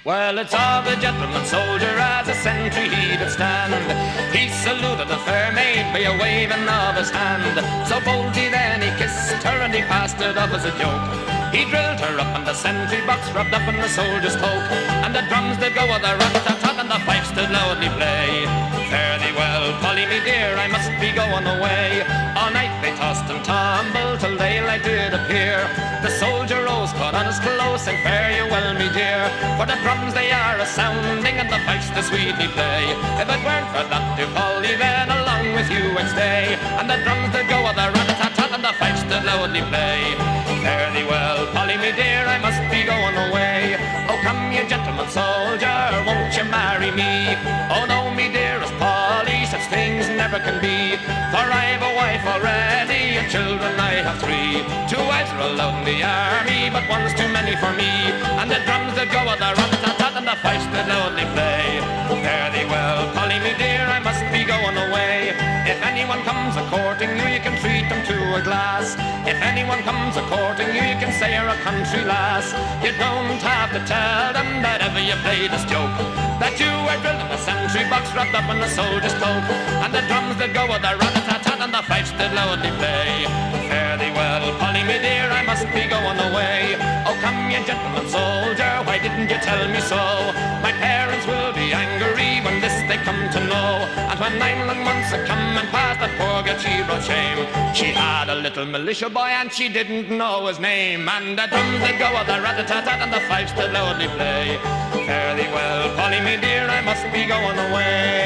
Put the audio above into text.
Well, it's all the gentleman soldier as a sentry he did stand. He saluted the fair maid by a waving of his hand. So boldly then he kissed her and he passed it off as a joke. He drilled her up in the sentry box, rubbed up in the soldier's toque, and the drums did go with a rat-tat-tat and the fifes did loudly play. Fare thee well, Polly, me dear, I must be going away. All night they tossed and tumbled till daylight did appear. The soldier rose, caught on his clothes, and fare you well, me dear. For the drums they are a sounding and the fifes they sweetly play. If it weren't for that dear Polly, then along with you I'd stay. And the drums that go with a rat-tat-tat and the fifes that loudly play. Fare thee well, Polly, me dear, I must be going away. Oh, come you gentleman soldier, won't you marry me? Oh no, me dearest Polly, such things never can be. For I've a wife already, and children I have three. Two wives are allowed in the army, but one's too many for me. And the drums that go with the rat-tat-tat and the fifes that loudly play. Fare thee well, Polly, me dear, I must be going away. If anyone comes a-courting you, you can treat them to a glass. If anyone comes a-courting you, you can say you're a country lass. You don't have to tell them that ever you played this joke. That you were drilled in a sentry box wrapped up in a soldier's cloak. And the drums that go with the rat-tat-tat and the fifes that loudly play. Fare thee well, Polly, me dear, I must be going away. Oh, come you gentleman soldier, why didn't you tell me so? My parents will be angry when this they come to know. And when nine long months are come and past, that poor girl she brought shame. She had a little militia boy and she didn't know his name. And the drums that go with the rat-a-tat-tat and the fifes that loudly play. Fare thee well, Polly, me dear, I must be going away.